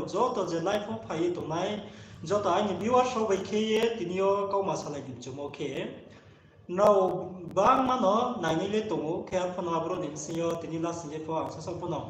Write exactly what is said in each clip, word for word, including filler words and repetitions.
joto je live wo phai ye tongnai, joto aini viewers rao bai khe ye tini yo kauma salai ni mchumo khe, nrao bangma no nainai le tong ou, khe arphuh no aboro ni bsing yo tini last ni pho ang sasaoh pho no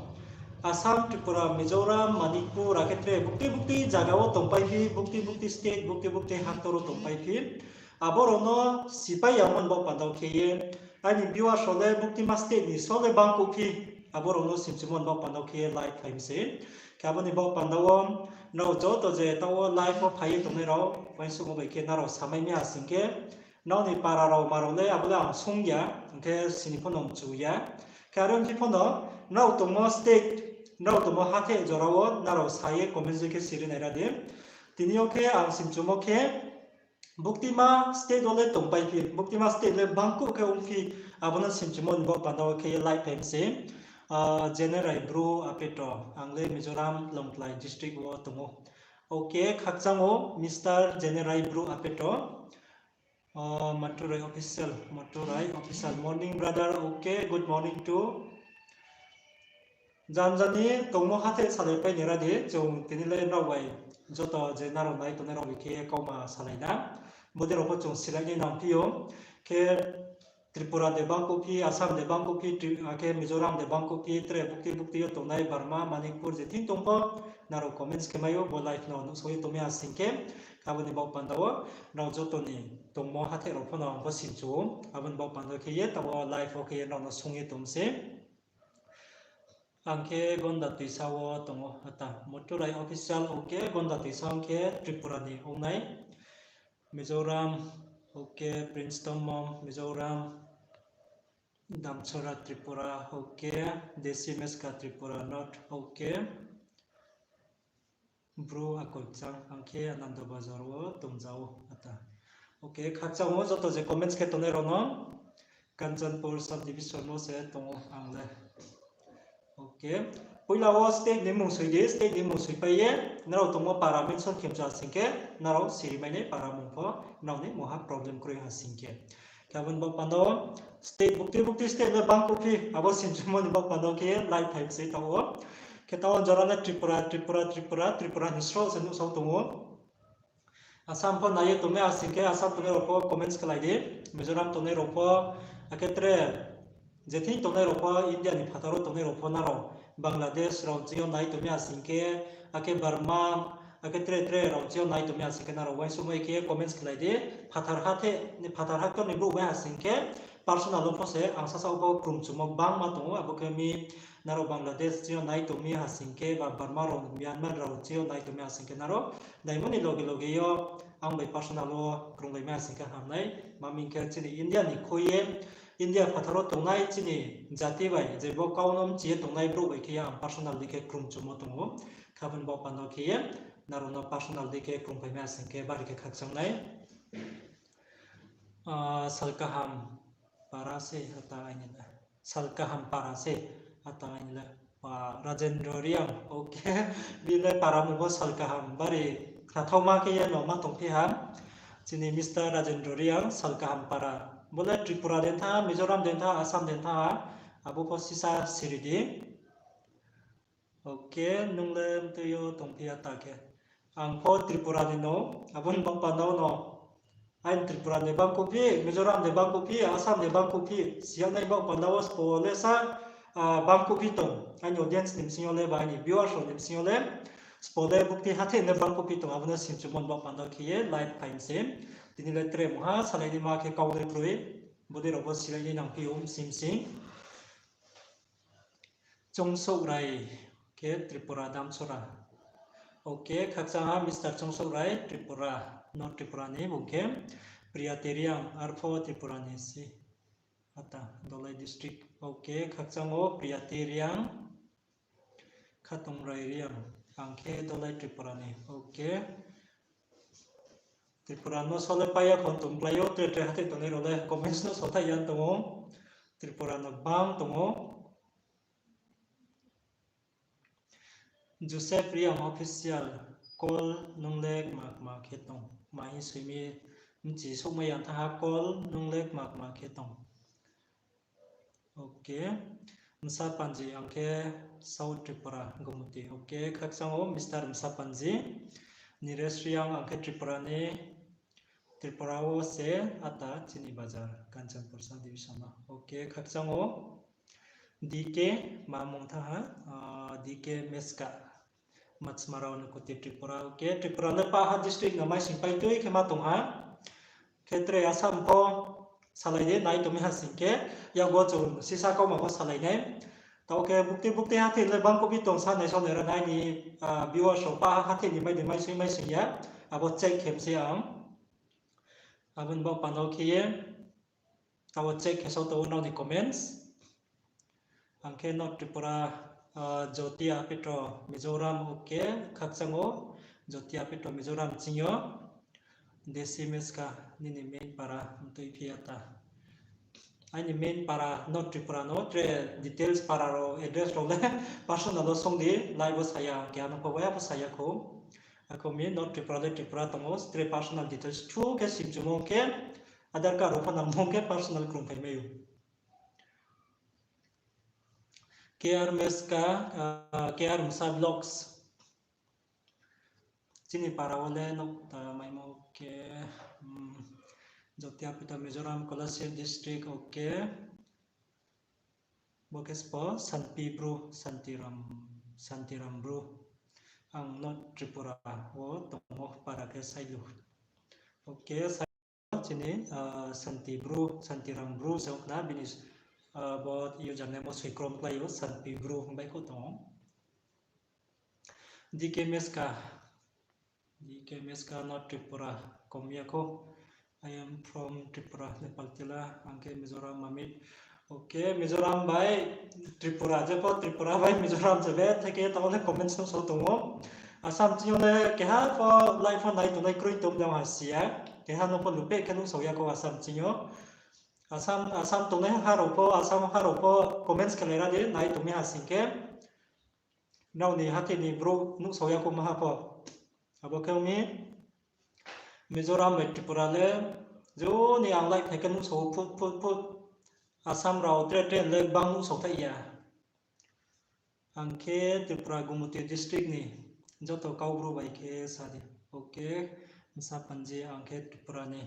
Assam, Tripura, Mizoram, Manipur, akhe tre bukti bukti zaga wo tongpai phi, bukti bukti state, bukti bukti haktor wo tongpai phi. Abo rao no sipai yamo ni baoh panda wo khe ye, aini viewers rao le buktima state ni so le bangkuh phi, abo rao no simchumo ni baoh panda wo khe ye live phai mi se. Khe abo ni baoh panda wo nrao joto je taoh wo live wo phai ye tongnai rao, uaingsouhmo bai khe nrao samai mi ha sing khe, nrao ni para rao ma rao le abo le ang sung ya, hing khe sini pho no mchu ya. Khe are ong khe pho no, nrao tongmo state, nrao tongmo hathe jora wo nrao sa ye comment dei khe siri nai ra di. Tini yo khe ang simchumo khe, buktima state wo le tongpai phi, buktima state le bangkuh khe ong phi, abo no simchumo ni baoh panda wo khe ye live phai mi se. Ah, Jenerai Bru Apeto, ang le Mizoram Longtlai district wo tong ou. Okay, khakchang ou Mister Jenerai Bru Apeto. Ah, Maturai Official, Maturai Official, morning brother, okay, good morning too. Jan jani tongmo hathe salaipai ni ra di, chung tini le nrao bai joto je nrao nai tongnai rao bai khe kauma salai na. Bodei rao pho chung silai nai nang phi ou. Khe Tripura de bangkuh phi, Assam de bangkuh phi, Tri-, akhe Mizoram de bangkuh phi, tre bukti bukti yo tongnai Burma, Manipur je thing tong pho, nrao comments khe mai ou, bo live no nuhsao ye tongmi ha sing khe, abo ni baoh panda wo, nrao joto ni tongmo hathe rao pho no ang pho simchu ou, abo ni baoh panda khe ye, taoh wo live wo khe ye nrao no sung ye tong se. Ang khe Gonda Tuisa wo tong ou, ata, Maturai Official, okay, Gonda Tuisa ang khe Tripura ni ongnai. Mizoram, okay, Prince Tommong, Mizoram, Damchara Tripura, okay, Desi Meska Tripura North, okay, Bru Akolchang, ang khe Anando Bazar wo tongja ou, ata. Okay, khakchang ou joto je comments khe tongnai rao no, Kanchanpur subdivision wo se tong ou ang le. Okay. Poila wo state ni mung soi di, state ni mung soipai ye, nrao tongmo para mention khe mchu ha sing khe, nrao siri mai nai para mung pho, nrao ni mungha problem kroi ha sing khe. Khe abo ni baoh panda wo, state bukti bukti state le bangkuh phi, abo simchumo ni baoh panda wo khe live phai mi se taoh wo. Khe taoh wo jora le Tripura, Tripura, Tripura, Tripura ni sroh se nuhsao tong ou. Assam pho nai ye tongmi ha sing khe, Assam tongnai rao pho comments khlai di. Mizoram tongnai rao pho, akhe tre, je thing tongnai rao pho, India ni phathar wo tongnai rao pho nrao, Bangladesh rao ching yo nai tongmi ha sing khe, akhe Burma, akhe tre tre rao ching yo nai tongmi ha sing khe nrao uaingsouhmai khe comments khlai di. Phathar hathe, phathar haktor ni brouh bai ha sing khe, personal wo pho se ang sasaoh pho krungchumo bangma tong ou, abo khe mi nrao Bangladesh ching yo nai tongmi ha sing khe, ba Burma rao, Myanmar rao ching yo nai tongmi ha sing khe nrao, naimo ni loge loge yo ang bai personal wo krunglai mai ha sing khe ham nai, ma hing khe chini India ni khui ye, India phathar wo tongnai chini jati bai, je bo kau no mchi ye tongnai brouh bai khe ye ang personal dei khe krungchumo tong ou, khe abo ni baoh panda khe ye, nrao no personal dei khe krungphai mai ha sing khe bari khe khakchang nai. Ah, Salkaham para se ata aini le. Salkaham para se ata aini le. Pa Rajendra Reang, okay. Bini le para mung pho Salkaham, bari khnathaoma khe ye no ma tongphi ha. Chini Mister Rajendra Reang, Salkaham para. Bo le Tripura den tha, Mizoram den tha, Assam den tha, abo pho sisa siri di. Okay, nung le mtui yo tongphi ya ta khe. Ang pho Tripura ni no, abo ni baoh panda wo no. Aini Tripura ni bangkuhphi, Mizoram ni bangkuhphi, Assam ni bangkuhphi, siyanai baoh panda wo spo le sa, ah, bangkuhphi tong. Aini audience ni bsing yo le, ba aini viewers rao ni bsing yo le, spo le bukti hathe ni bangkuhphi tong, abo no simchumo ni baoh panda khe ye live phai mi se. Tini le tre mungha salai ni ma khe kau le kroi, bodei rao pho silai ni nangphi ou msing msing. Chongsouhrai khe Tripura Damchara. Okay, khakchang ha Mister Chongsouhrai, Tripura, North Tripura ni bung khe. Priyati Reang, arpho Tripura ni se. Ata, Dholai district. Okay, khakchang ou Priyati Reang. Khatungrai Reang, ang khe Dholai Tripura ni. Okay. Tripura no sole pai ya khon tongklái ou, tre tre hathe tongnai rao le comments no sothai ya tong ou. Tripura no bang tong ou. Joseph Reang Official, call nung le kma kma khe tong. Ma hing soi mi, mchi souhmai ya tha ha, call nung le kma kma khe tong. Okay. Msa Panji, ang khe South Tripura, Gumuti. Ok, khakchang ou Mister Msa Panji. Niresh Reang, ang khe Tripura ni, Tripura wo se ata chini bazar, Kanchanpur sub division no. Ok, khakchang ou. D K, ma mung tha ha, ah, D K Meska. Machmarao ni Kuti Tripura, ok, Tripura le paha district no maising pai tui khe ma tong ha. Khe tre Assam pho salai di, nai tongmi ha sing khe, yago chung sisa kauma pho salai nai. Tao khe bukti bukti hathi le bang kobi tong sa nai song nai ra nai ni, ah, viewers rao paha hathi ni mai di maising maising ya, abo check khe mse ang. Abo ni baoh panda wo khe ye, tao check khe sao tong ou nrao ni comments. Ang khe North Tripura, ah, Jyotia Petro Mizoram, ok, khakchang ou, Jyotia Petro Mizoram ching yo, Desi Meska nini main para mtui phi ya ta. Aini main para North Tripura no, tre details para rao, address rao le personal wo song di, live wo saya, keha no pho waya pho saya khou. Akhe mi North Tripura le Tripura tong ou, tre personal details thu khe simchumo khe, Aadhaar card rao pho nangmo khe personal krungphai mai ou. K R Meska, ah, K R Msa Vlogs. Chini para wo le nouh ta maimo khe, hmm, Jyotia Petro Mizoram, Kolasib district, ok. Bo khe sbo Santi Bru, Santiram, Santiram Bru. Ang North Tripura wo tongmo para khe Sailu. Ok, chini, ah, Santi Bru, Santiram Bru se ong khna, bini, ah, bo username wo soikrom klái ou, Santi Bru hing bai khou tong ou. D K Meska, D K Meska, North Tripura, kom ya khou. I am from Tripura, Nepal tila, ang khe Mizoram mamit. Ok, Mizoram bai Tripura, jepho Tripura bai Mizoram se bethe khe tao le comments no sao tong ou. Assam ching yo le keha pho live pho nai tongnai kroi tong jang ha si ya. Keha no pho lupe khe nuhsao ya khou Assam ching yo. Assam, Assam tongnai ha rao pho, Assam ha rao pho comments khe lai ra di, nai tongmi ha sing khe. Nrao ni hathi ni brouh nuhsao ya khou maha pho. Abo khe ong mi, Mizoram bai Tripura le, jo ni ang live phai khe nuhsao phut phut phut. Assam rao tre tre le bang nuhsao thaih ya. Ang khe Tripura Gumoti district ni, joto Kaubru bai khe sa di. Ok, Msa Panji, ang khe Tripura ni.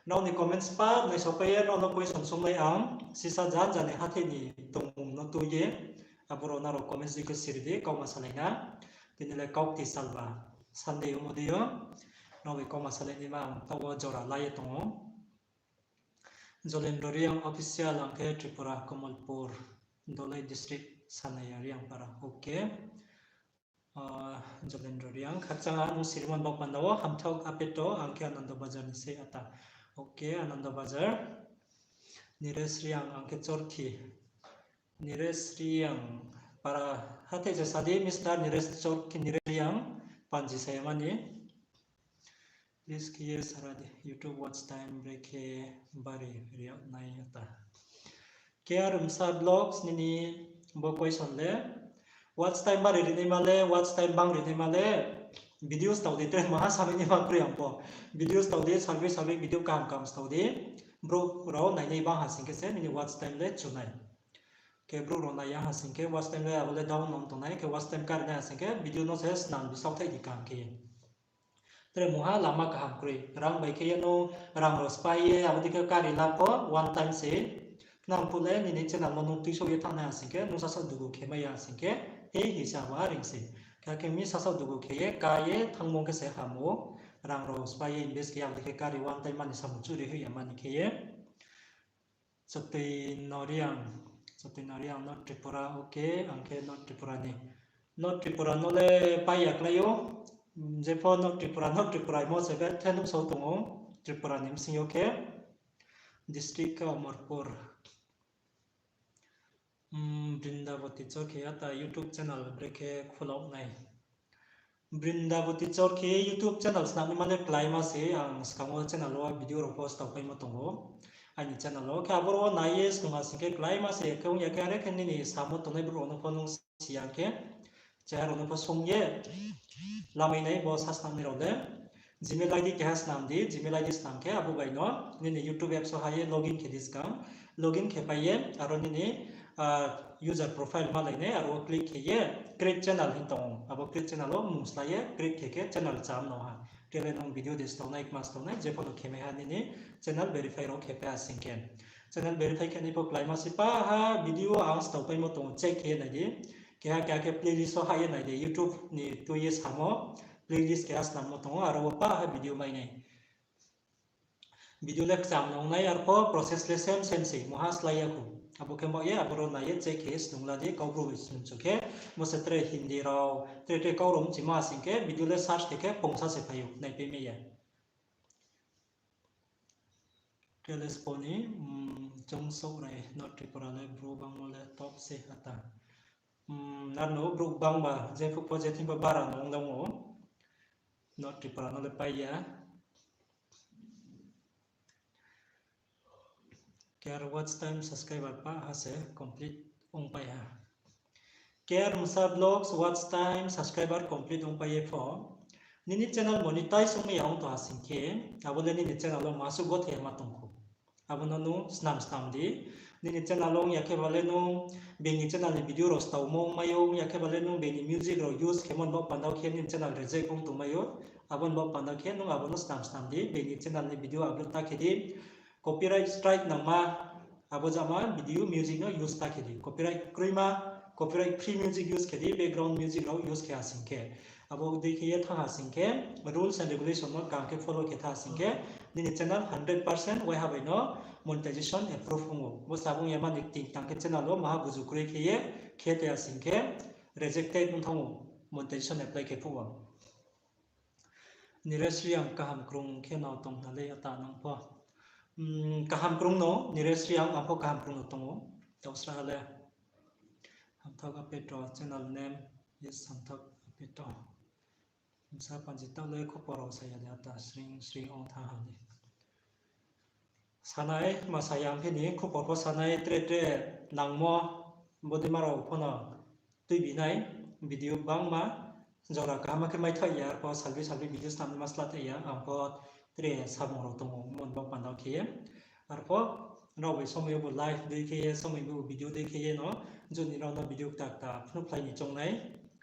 Nrao ni comments pa naisaopai ye, nrao no question sung nai ang, sisa janja ni hathi ni tongmung no tui ye, aboro nrao comments di khe siri di, kauma salai na. Tini le kaukti salba, Sunday omo dei yo, nrao bai kauma salai naima ang taoh wo jora la ye tong ou. Jolendra Reang official, ang khe Tripura, Kamalpur, Dholai district, Sanaya Reang para. Ok. Ah, Jolendra Reang, khakchang ha nung sirimo ni baoh panda wo, hamthok apeto, ang khe Ananda Bazar ni se ata. Ok, Ananda Bazar. Niresh Reang, ang khe Chorkhi. Niresh Reang, para hathái se sa di, Mister Niresh Chorkhi, Niresh Reang, Panji Sayamani. Please khe ye sa ra di, YouTube watch time brekhe bari ri yag nai ata. Khe Rmsa Vlogs nini bo question le, watch time bari ri naima le, watch time bang ri naima le, videos tao di, tre maha samai naima kroi ang pho. Videos tao di, salbei salbei video kaham kaham tao di. Brouh rao nainai bang ha sing khe se nini watch time le chu nai. Khe brouh rao nai ya ha sing khe watch time le abo le down ong tongnai, khe watch time kari nai ha sing khe video no se snam di, saohthaih di kaham khe. Tre mungha lama kaham kroi. Rang bai khe ye no rang rao sphái ye, abo dei khe kari la pho one time se. Khnang phuh le nini channel no nung tuisouh ye thanng nai ha sing khe, nung sasaoh dugu khe mai ya ha sing khe, he hing se abo ha reing se. Khe akhe mi sasaoh dugu khe ye, ka ye thanngmo khe se ham ou. Rang rao sphái ye invest khe abo dei khe kari one time mani samung churi hoih ya mani khe ye. Chotoi Noriang, Chotoi Noriang, North Tripura, ok, ang khe North Tripura ni. North Tripura no le pai ya klái ou, jepho North Tripura, North Tripura himo se bethe nuhsao tong ou, Tripura ni bsing yo khe, district khe Amarpur. Hmm, Brindaboti Chorkhi ata YouTube channel brekhe khulao nai. Brindaboti Chorkhi YouTube channel snam naima le kláima se, ang skang wo channel wo video rao post tangpaimo tong ou. Aini channel wo khe aboro wo nai ye snung ha sing khe kláima se, khe ong ya khe are khe nini samo tongnai brouh rao no pho nung si ya khe, cheha rao no pho sung ye, lamai nai bo sa snam nai rao le. Gmail ID keha snam di, Gmail ID snam khe abo bai no nini YouTube apps wo ha ye login khe di skang, login khe pai ye, aro nini, user profile malai nai, aro wo click khe ye create channel hing tong ou. Abo create channel wo mung slái ye create khe khe channel cham no ha. Tre le nung video de staunai, kma staunai, jepho no khe mai ha nini channel verify rao khe pai ha sing khe. Channel verify khe nai pho kláima si pa ha video ang staupaimo tong ou, check khe ye nai di. Keha keha khe playlist wo hah ye nai di, YouTube ni tui ye samo playlist keha snammo tong ou, aro wo pa ha video mai nai. Video le kcham nong nai, arpho process le same same se, muha slái ya khou. Abo khe baoh ye aboro nai ye check khe ye snung la di, Kaubru bai snung chu khe, bo se tre Hindi rao, tre tre kau rao mchimo ha sing khe video le search khe khe pungsa se phai ou, naipai mai ya. Tre le spo ni, Choungsouhrai, North Tripura le brouh bangmo le top se ata. Nrao no brouh bangba, jephuh pho je thing pho bara no ong dong ou. North Tripura no le pai ya. Ker watch time subscriber pa ha se complete ongpai ha. Ker Msa Vlogs watch time subscriber complete ongpai ye pho. Nini channel monetize ongmai ya ong tong ha sing khe, abo le nini channel wo masuh gothe ma tong khou. Abo no nung snam snam di. Nini channel ong ya khe ba le nung being ni channel ni video rao staumo ongmai ou, ong ya khe ba le nung being ni music rao use khemo ni baoh panda khe nini channel reject ong tongmai ou. Abo ni baoh panda khe nung abo no snam snam di, being ni channel ni video upload ta khe di. Copyright strike nangma, abo jama video music no use ta khe di. Copyright kroima, copyright free music use khe di, background music rao use khe ha sing khe. Abo dei khe ye thanng ha sing khe, rules and regulation no kaham khe follow khe tha sing khe, nini channel hundred percent waiha bai no monetization approve ong ou. Bo sabung ya mani ting tang khe channel wo maha buzu kroi khe ye khe te ha sing khe, rejected ong thanng ou, monetization apply khe phuh wo. Niresh Reang kaham krung khe no tong na le ata nang pho. Kaham krung no, Niresh Reang, ang pho kaham krung no tong ou. Tausra ha le. Hamthak Apetro channel name is Hamthak Apetro. Bsa panji taoh le khupor rao sa ya de ata sring sring ong thanng ha ni. Sanai, ma sa ya phi ni khupor pho sanai tre tre nangmo bodeima rao pho no tuibi nai video bangma jora kaham khe maithai ya, arpho salbi salbi video snam ma sla thai ya, ang pho tre samung rao tong ou, mon bo panda khe ye. Arpho nrao bai somoi bo live dei khe ye, somoi bo video dei khe ye no, juni rao no video kta kta phnuh phlai ni choung nai,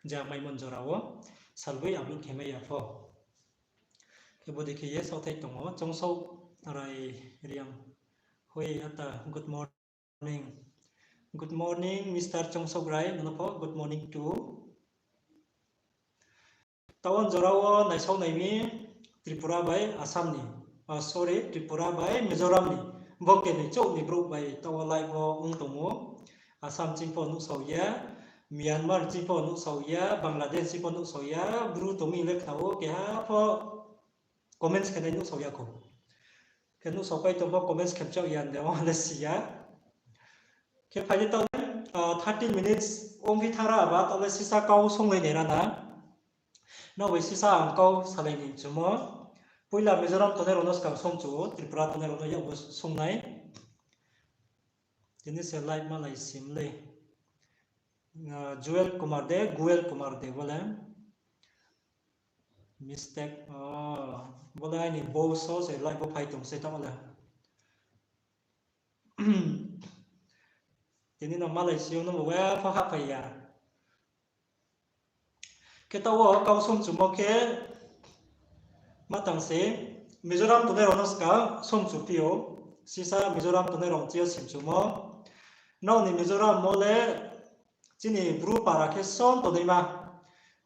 je ang maimon jora wo, salboi upload khe mai ya pho. Khe bo dei khe ye saothai tong ou, Choungsouhrai Reang. Hoi ata, good morning. Good morning, Mister Choungsouhrai, nono pho good morning too. Taoh wo jora wo naisao nai mi Tripura bai Assam ni, sorry, Tripura bai Mizoram ni, bo keni chouh ni brouh bai taoh wo live wo ong tong ou. Assam ching pho nuhsao ya, Myanmar ching pho nuhsao ya, Bangladesh ching pho nuhsao ya, Bru tong mi le khna ou, keha pho comments khe nai nuhsao ya khou. Khe nuhsao pai tong pho comments khe mchaoh ya de, o le si ya. Khe phai di taoh le, thirty minutes ong phi thanng ra ba, taoh le sisa kau songlai nai ra na. Nrao bai sisa ang kau salai ni mchumo. Poila Mizoram tongnai rao no skang song chu, Tripura tongnai rao no yak bo song nai. Tini se live malai sim le. Joel Kumar de, Guel Kumar de bo le. Mistake, bo le aini bo so se live bo phai tong se taoh le. Tini no malai si yo no bo pho hahphai ya. Khe taoh wo kau songchumo khe ma tang se, Mizoram tongnai rao no skang songchu phi ou, sisa Mizoram tongnai rao chi yo simchumo. Nrao ni Mizoram wo le chini Bru para khe son tongnaima.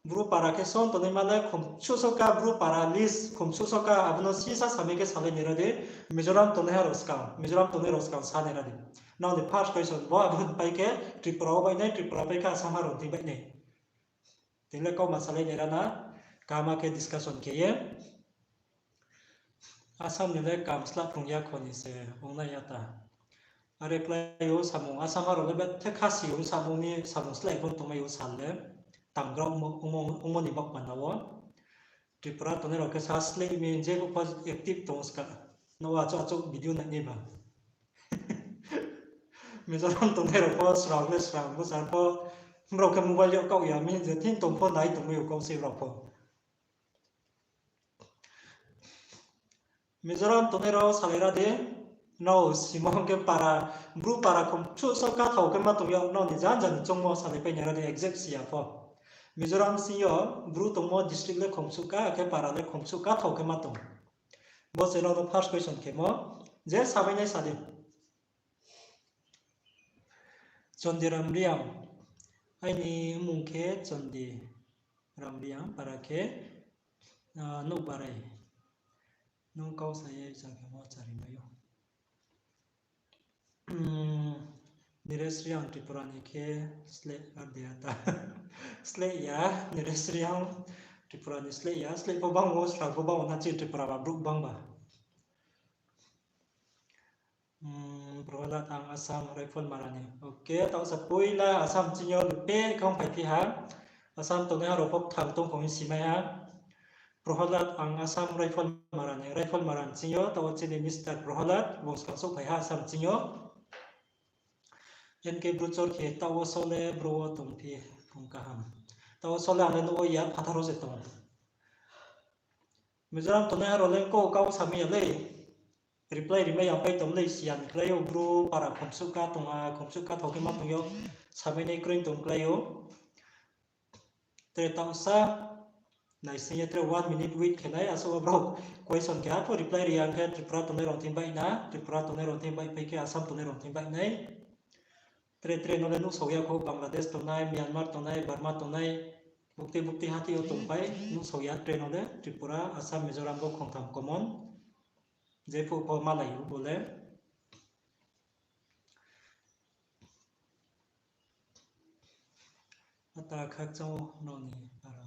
Bru para khe son tongnaima le khum suhsoka Bru para list khum suhsoka abo no sisa samai khe salai nai ra di, Mizoram tongnaiha rao skang, Mizoram tongnai rao skang sa nai ra di. Nrao ni first question bo abo ni pai khe Tripura wo bai nai, Tripura pai khe Assam ha rao thing bai nai. Tini le kauma salai nai ra na, kaham khe discussion khe ye. Assam ni le kam sla phrung ya kho ni se ong nai ya ta. Are klái ou samung, Assam ha rao le bethe khasi ong samung ni samung slái pho tongmai ou sal le. Tanggra ongmo, ongmo, ongmo ni baoh panda wo. Tripura tongnai rao khe sa slái mi je bo pho active tong ska. No achouh achouh video nai ni ba. Mizoram tongnai rao pho srang le srang bo sar pho. Brao khe mobile yo kaoh ya mi je thing tong pho nai tongmai ou kau se brao pho. Mizoram tongnai rao salai ra di, Nrao simo khe para, Bru para khomsuh so kathao khe ma tong yo, nrao ni janja ni choungmo salaipai nai ra di exact si ya pho. Mizoram sing yo Bru tongmo district le khomsuh ka, akhe para le khomsuh kathao khe ma tong. Bo se nrao no first question khemo, je samai nai sa di. Chondiram Reang. Aini mmung khe Chondiram Reang, para khe, ah, Nouhbarai. Nung kau sa ye chang khe mo chari mai ou. Niresh Reang Tripura ni khe sleh ar de ata. Sleh ya, Niresh Reang Tripura ni sleh ya, sleh pho bang ou, sra pho bang ou, na chi Tripura ba brouh bang ba. Prohlad, ang Assam Rifle mara ni. Okay, taoh sa poila Assam ching yo pe kang phaiphi ha. Assam tongnaiha rao pho kthang tong khong hing simai ha. Prohlad, ang Assam Rifle mara ni. Rifle mara ni ching yo, taoh chini Mister Prohlad, bung skang souhphai ha Assam ching yo. N K Bru Chorkhi, taoh wo sole bro wo tongphi, phung kaham. Taoh wo sole ang le nuh wo ya, phathar wo se tong. Mizoram tongnaiha rao le ko kau samai ya lei. Reply rimai ya pai tong lei, siya ni klái ou, Bru para khomsuh ka tong a, khomsuh kathao khe ma tong yo, samai nai kroi tong klái ou. Tre taoh sa, naising ye tre one minute wait khe nai, asuh wo brao question keha pho reply ri ya khe Tripura tongnai rao thing baih na, Tripura tongnai rao thing baihpai khe Assam tongnai rao thing baih nai. Tre tre no le nuhsao ya khou, Bangladesh tongnai, Myanmar tongnai, Burma tongnai, bukti bukti hati yo tongpai, nuhsao ya tre no le, Tripura, Assam, Mizoram bo khongtham common. Jephuh pho malai ou bo le. Ata khakchang ou nrao ni para.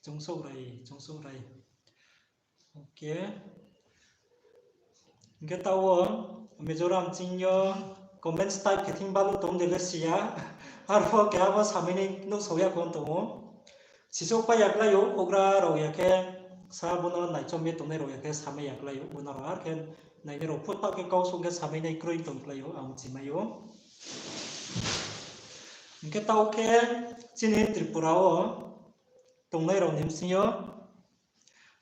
Choungsouhrai, Choungsouhrai. Okay. Hing khe taoh wo Mizoram ching yo comments type khe thing baluh tong de le siya. Arpho keha bo samai nai nuhsao ya khon tong ou. Sisouh pai ya klái ou, houhgra rao ya khe, sa bo no naichom ye tongnai rao ya khe samai ya klái ou, bo no rao ar khe nainai rao phut taoh khe kau song khe samai nai kroi tong klái ou, ang chimai ou. Hing khe taoh khe chini Tripura wo tongnai rao ni bsing yo,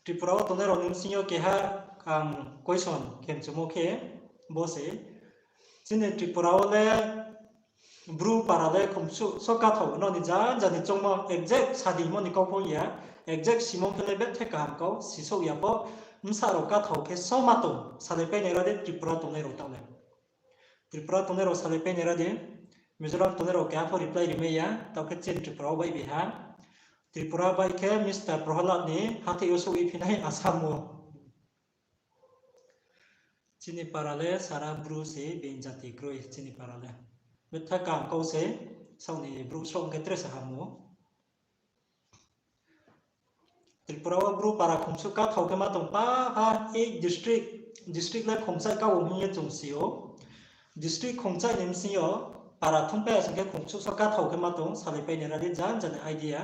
Tripura wo tongnai rao ni bsing yo keha ang question khe mchumo khe bo se, chini Tripura wo le Bru para le khomsuh so kathao, nrao ni janja ni choungmo exact sa di hingmo ni kau pho ya, exact simung khe le bethe kaham kau, sisouh ya pho, bsa rao kathao khe so ma tong, salaipai nai ra di Tripura tongnai rao taoh le. Tripura tongnai rao salaipai nai ra di, Mizoram tongnai rao keha pho reply rimai ya, taoh khe chini Tripura wo baihbi ha. Tripura baih khe Mister Prohlad ni hathái yo souh ye phi nai Assam wo. Chini para le sara Bru se, being jati kroi chini para le. Betha kaham kau se, saoh ni brouh sroh ong khe tre se ham ou. Tripura wo Bru para khomsuh kathao khe ma tong pa, ha, eight district, district le khomchaih ka wo hing ye chung si ou. District khomchaih ni bsing yo para thumpai ya sing khe khomsuh so kathao khe ma tong, salaipai nai ra di janja ni idea.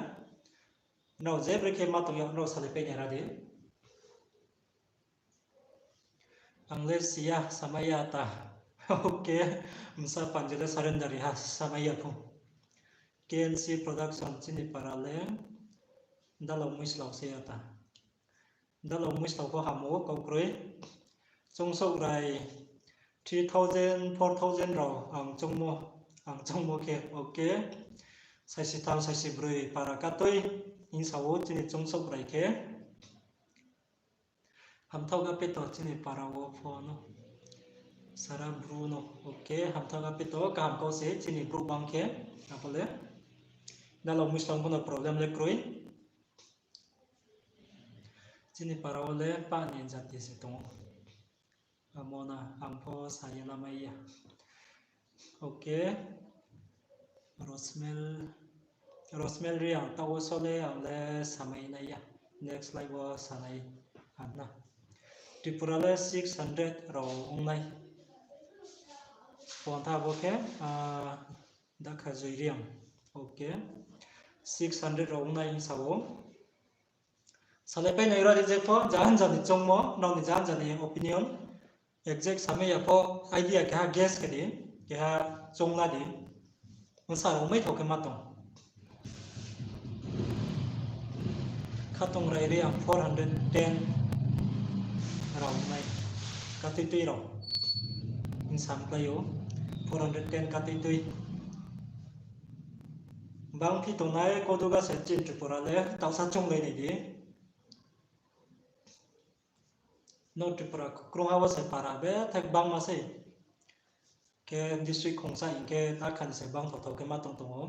Nrao je bre khe ma tong ya, nrao salaipai nai ra di. Ang le siya, samai ya ta. Okay, bsa panji le surrender ri ha, samai ya pho. K N C Production chini para le dalao muislao se ya ta. Dalao muislao pho ham ou, kau kroi. Choungsouhrai three thousand, four thousand rao ang choungmo, ang choungmo khe, okay. Saisi tham, saisi broi para katui hing sa ou chini Choungsouhrai khe. Hamthaoh ga peto chini para wo pho no. Sara Bru no, okay, hamthaoh ga peto, kaham kau se chini brouh bang khe, abo le. Dalao muislao pho no problem le kroi. Chini para wo le pah ni jati se tong ou. Amo na ang pho sa ye lamai ya. Okay. Rosmel, Rosmel Reang, taoh wo so le ang le samai nai ya. Next live wo sanai ang na. Tripura le six hundred rao ong nai. Pontha bo khe, ah, Dakha Joi Reang. Okay. Six hundred rao ong nai hing sa ou. Salaipai nai ra di je pho, janja ni choungmo, nrao ni janja ni opinion. Exact samai ya pho, idea keha guess khe di, keha choung la di. Bsa rao maithao khe ma tong. Khatongrai Reang four hundred ten rao nai. Katuitui rao. Hing sam klái ou, four hundred ten katui tui. Bangphi tongnai koduga se chini Tripura le taohsa chounglai nai di. North Tripura krungha wo se para bethak bangma sei. Khe district khongsa hing khe akhan se bangthaothao khe ma tong tong ou.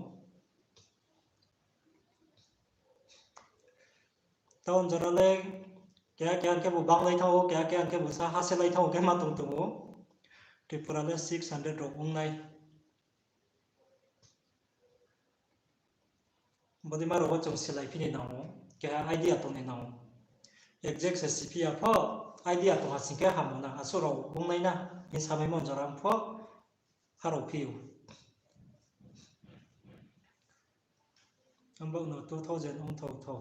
Taoh jora le keha keha khebu banglai thanng ou, keha keha khebu sa haselai thanng ou khe ma tong tong ou. Tripura le six hundred rao ong nai. Bodei ma rao wo chung silai phi ni nang ou, keha idea tong ni nang ou. Exact se siphi ya pho, idea tong ha sing khe ham ou na, asuh rao ong nai na, hing samaimo jora pho, harao phi ou. Abo no two thousand ong thao thao.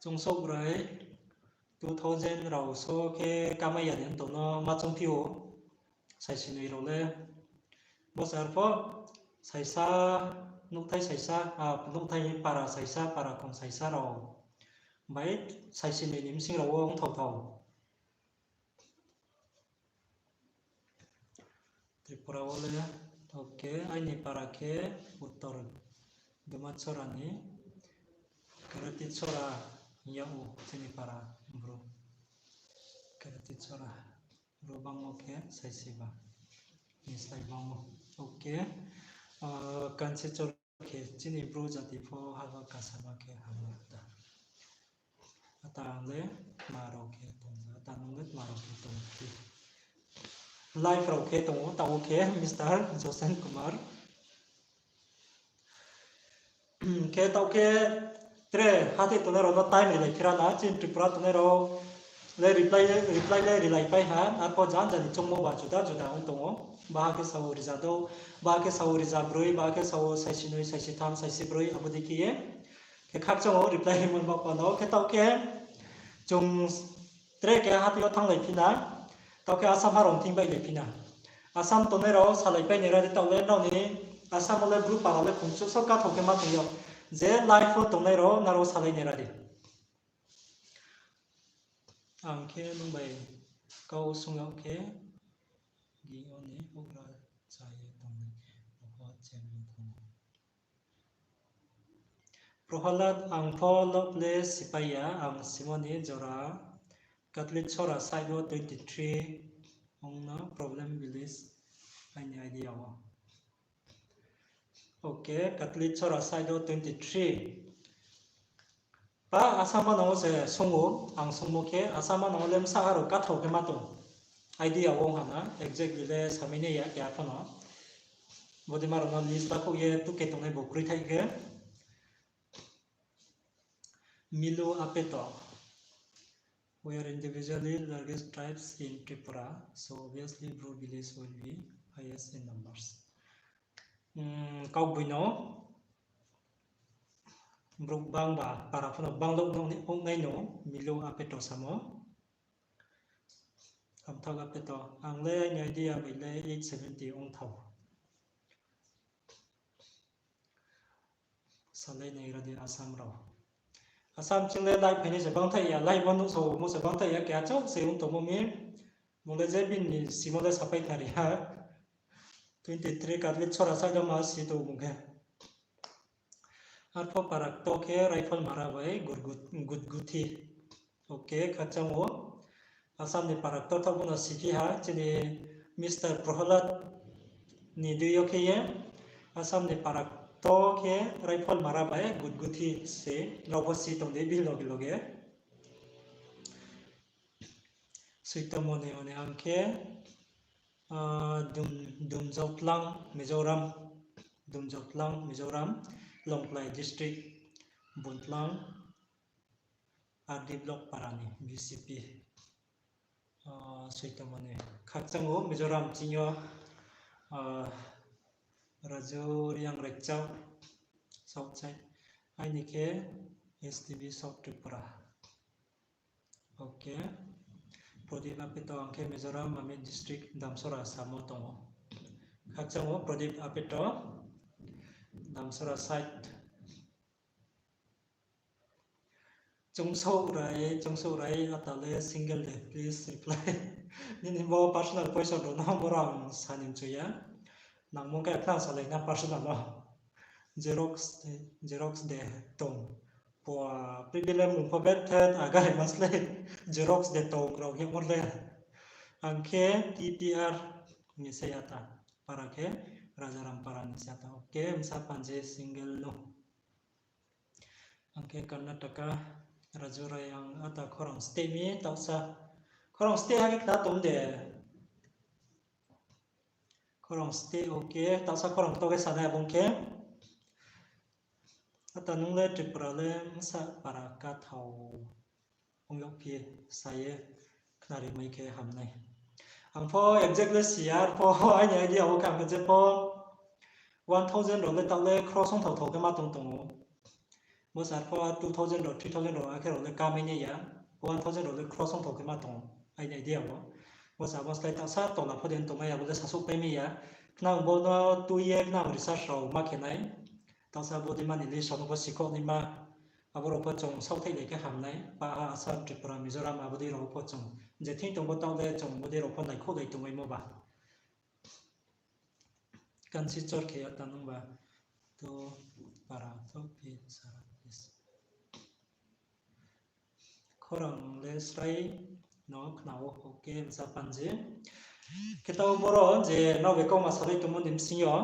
Chung souhbrai two thousand rao so khe kamai ya ni tong no ma choungphi ou. Saisinoi rao le. Bo se arpho saisa, nouhthai saisa, a, nouhthai para saisa, para khong saisa rao bai saisinoi ni bsing rao wo ong thao thao. Tripura wo le, okay, aini para khe Uttor Duma Chora ni Kerati Chora hing yag ou chini para bru. Kerati Chora. Bru bangmo khe saisiba. Ni slái bangmo. Okay. Ah, Kansi Chora khe chini bru jati pho haba kasama khe hamya ta. Ata ang le tma rao khe tong, ata nung le tma rao khe tong khe. Live rao khe tong ou, taoh wo khe Mister Josen Kumar. Khe taoh khe tre hathái tongnai rao no time rilai phira na, chini Tripura tongnai rao le reply, reply le rilai pai ha, arpho janja ni choungmo ba juda juda ong tong ou. Baha khe sao rizadouh, baha khe sao rizabroi, baha khe sao saisinoi, saisitham, saisibroi, abo dei khe ye. Khe khakchang ou reply rimon ba panda, khe taoh khe chung tre keha hathái yo thannglai phi na, taoh khe Assam ha rao thing bailai phi na. Assam tongnai rao salai pai nai ra di, taoh le nrao ni Assam wo le bru para le khongchouh so kathao khe ma tong yo. Je live wo tongnai rao nrao salai nai ra di. Ang khe nung bai kau sung yag khe, gini ni houhgra cha ye tongnai, bo chemni thanng ou. Prohalad, ang pho lok le sipai ya, ang simo ni jora Katlit Sora side wo twenty three ong no problem village aini idea wo. Okay, Katlit Sora side wo twenty three. Pa Assam manang wo se sung ou, ang sungmo khe Assam manang wo le bsa aro kathao khe ma tong. Idea wo ha na, exactly le samai nai ya keha pho no. Bodei ma rao no list lakhouh ye tuke tongnai bo kroi thai khe. Milu Apeto. We are individually largest tribes in Tripura, so obviously Bru village will be highest in numbers. Kaugboino, brouh bangba para pho no bang louh nai no, Milu Apeto samo. Hamthak Apeto, ang le aini idea bai le eight seventy ong thao. Salai nai ra di Assam rao. Assam ching le live phainai se bangthaih ya, live wo nuhsao mo se bangthaih ya, keha chouh se ong tongmo mi. Bung le je bini simo le sapai thari ha. Twenty three Katlit Sora side wo ma si tong bung khe. Arpho para ktor khe Rifle Mara bai Gutguthi. Okay, khakchang ou. Assam ni para ktor thaoh pho no siphi ha, chini Mister Prohalad ni dui yo khe ye. Assam ni para ktor khe Rifle Mara bai Gutguthi se, rao pho si tong di bini loge loge. Soitomoni, moni ang khe, ah, Dum-, Dumjautlang, Mizoram, Dumjautlang, Mizoram, Lawngtlai district, Buntlang, R D block para ni B C P. Ah, soitomoni. Khakchang ou Mizoram ching yo, ah, Raju Reang Rekchao, South side. Aini khe S T B South Tripura. Okay. Prodip Apeto ang khe Mizoram Mamit district Damsora samo tong ou. Khakchang ou Prodip Apeto, Damsora side. Chungsouhrai, Chungsouhrai, ata le single de, please reply. Nini bo personal question rao no boro ang sa ni mchu ya. Nangmo khe khna salai na personal no. Xerox, Xerox de tong. Pua, previous le mung pho bet the, agari mas le Xerox de tong rao hing mo le. Ang khe T P R ni se ata. Para khe Rajaram para ni se ata. Okay, bsa panji single no. Ang khe Karnataka, Raju Rayang, ata khorang state mi, taohsa. Khorang state ha khe khna tong de. Khorang state, okay, taohsa khorang to khe sanai abo khe. Ata nung le Tripura le bsa para kathao ong yagphi sa ye khnari mai khe ham nai. Ang pho exact le si ya, arpho aini idea wo khe ang khe je pho one thousand rao le taoh le cross ong thao thao khe ma tong tong ou. Bo sa arpho two thousand rao, three thousand rao akhe rao le kamai nai ya. One thousand rao le cross ong thao khe ma tong ou, aini idea wo. Bo sa abo slái taohsa tola pho de tongmai ya, abo le sasouhpai mai ya. Khnang bo no tui ye khnang research rao ma khe nai. Taohsa bodei ma ni list rao no pho sikhouh naima. Abo rao pho chung saohthaihlai khe ham nai. Paha Assam, Tripura, Mizoram, abo dei rao pho chung je thing tong bo taoh le chung bodei rao pho naikhouhlai tongmaimo ba. Kansi chor khe ata nung ba. To para to phi sara phi. Khorang le srai no khna ou, okay, bsa panji. Khe taoh boro je nrao bai kauma salai tongmo ni bsing yo,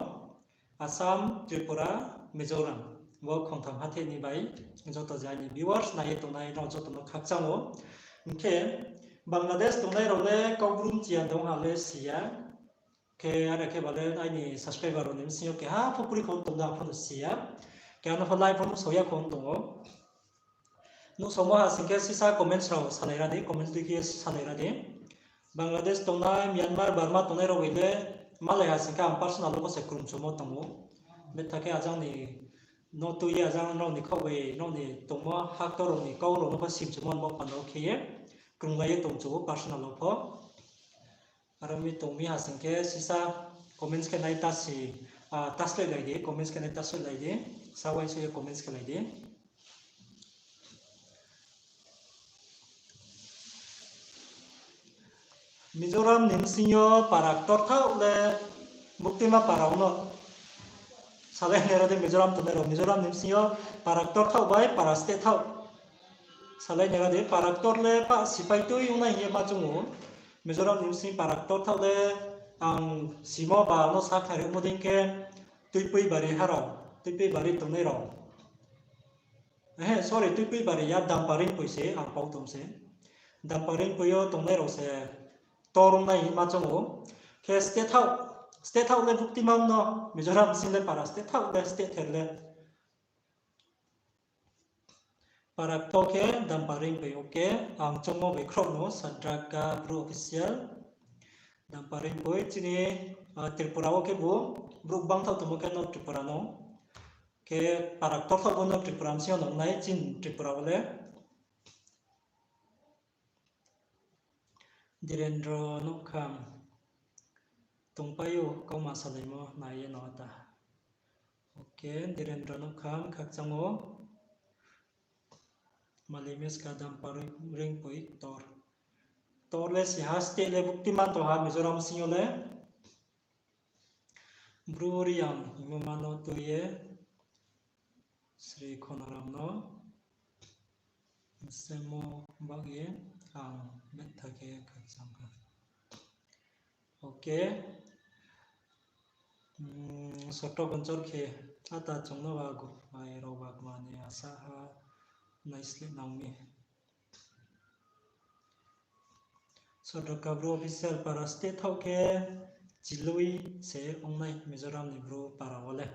Assam, Tripura, Mizoram, bo khongtham hathái ni bai joto je aini viewers nai ye tongnai nrao joto no khakchang ou. Hing khe Bangladesh tongnai rao le Kaubru mchi ya tong ha le si ya. Khe are khe ba le aini subscriber rao ni bsing yo keha pho kri kho tong da pho no si ya. Keha no pho live pho nuhsao ya kho tong ou. Nuhsaomo ha sing khe sisa comments rao salai ra di, comments dei khe salai ra di. Bangladesh tongnai, Myanmar, Burma tongnai rao bai le malai ha sing khe ang personal wo pho se krungchumo tong ou. Betha khe ajang ni no tui ye ajang nrao ni khaoh bai, nrao ni tongmo haktor rao ni kau rao no pho simchumo ni bo panda wo khe ye krunglai ye tongchu ou personal wo pho. Aro mi tong mi ha sing khe sisa comments khe nai tasi, ah, taslai lai di, comments khe nai taslai lai di, sa uaingsouh ye comments khe lai di. Mizoram ni bsing yo para ktorthaoh le buktima para ong no. Salai nai ra di Mizoram tongnai rao, Mizoram ni bsing yo para ktorthaoh bai para state thaoh. Salai nai ra di, para ktor le pah sipai tui ong nai hing ye ma choung ou. Mizoram ni bsing para ktorthaoh le ang simo ba no sa khnarimo dei khe Tuipuibari ha rao, Tuipuibari tongnai rao. Ehe, sorry, Tuipuibari ya, Damparingpui se ang pau tong se. Damparingpui yo tongnai rao se ktor ong nai hing ma choung ou. Khe state thaoh, state thaoh le buktima ong no, Mizoram bsing le para state thaoh le state ther le. Para ktor khe Damparingpui, okay, ang choungmo bai khrouh no, Sadraka Bru Official, Damparingpui, chini, ah, Tripura wo khe bo, brouh bangthaoh tongmo khe no Tripura no. Khe para ktorthaoh bo no Tripura bsing yo no nai, chini Tripura wo le. Dhirendra Nouhkham. Tongpai ou, kauma salaimo nai ye no ata. Okay, Dhirendra Nouhkham, khakchang ou. Malimeska Damparingpui ktor. Ktor le si ha, state le buktima tong ha Mizoram bsing yo le. Bru Reang hingmo ma no tui ye, Sri Khonaram no semo bak ye ang betha khe khakchang ha. Okay. Hmm, soto gonchor khe ata chung no ba gurpai rao ba kma ni asa ha naisleh nang mi. Soto Kabru official para state thaoh khe Chilui se ongnai Mizoram ni bru para wo le.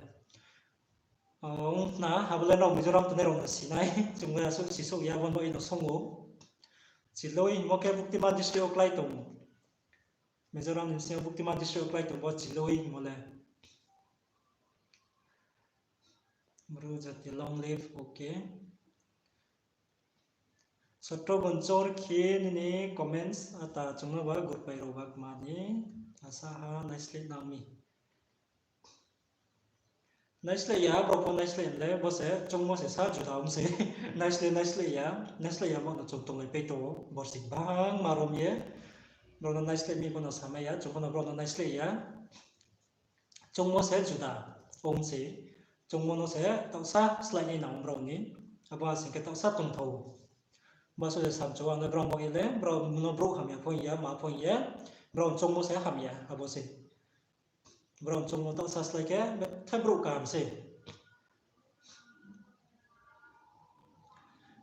Ong khna, abo le nrao Mizoram tongnai rao no si nai, chung le asuh sisouh ya, abo no ino song ou. Chilui hingmo khe Buktima district wo klái tong. Mizoram ni bsing yo Buktima district wo klái tong bo Chilui hingmo le. Bru jati long live, okay. Sotro bonchor khe nini comments ata chung no ba gurpai rao ba kma ni asa ha naisleh nang mi. Naisleh ya, brao pho naisleh le, bo se choungmo se sa juda ong se. Naisleh, naisleh ya, naisleh ya mo no chung tonglai pai tong ou, borsi bangma rom ye. Brao no naisleh mi pho no samai ya, chung pho no brao no naisleh ya. Choungmo se juda ong se. Choungmo no se taohsa slái nai nang brao ni. Abo asing khe taohsa tongthou. Baso se samchu ang le brao bo ye le, brao no brouh hamya pho ya, ma pho ya. Brao choungmo se hamya, abo se. Brao choungmo taohsa slái khe, bethe brouh kaham se.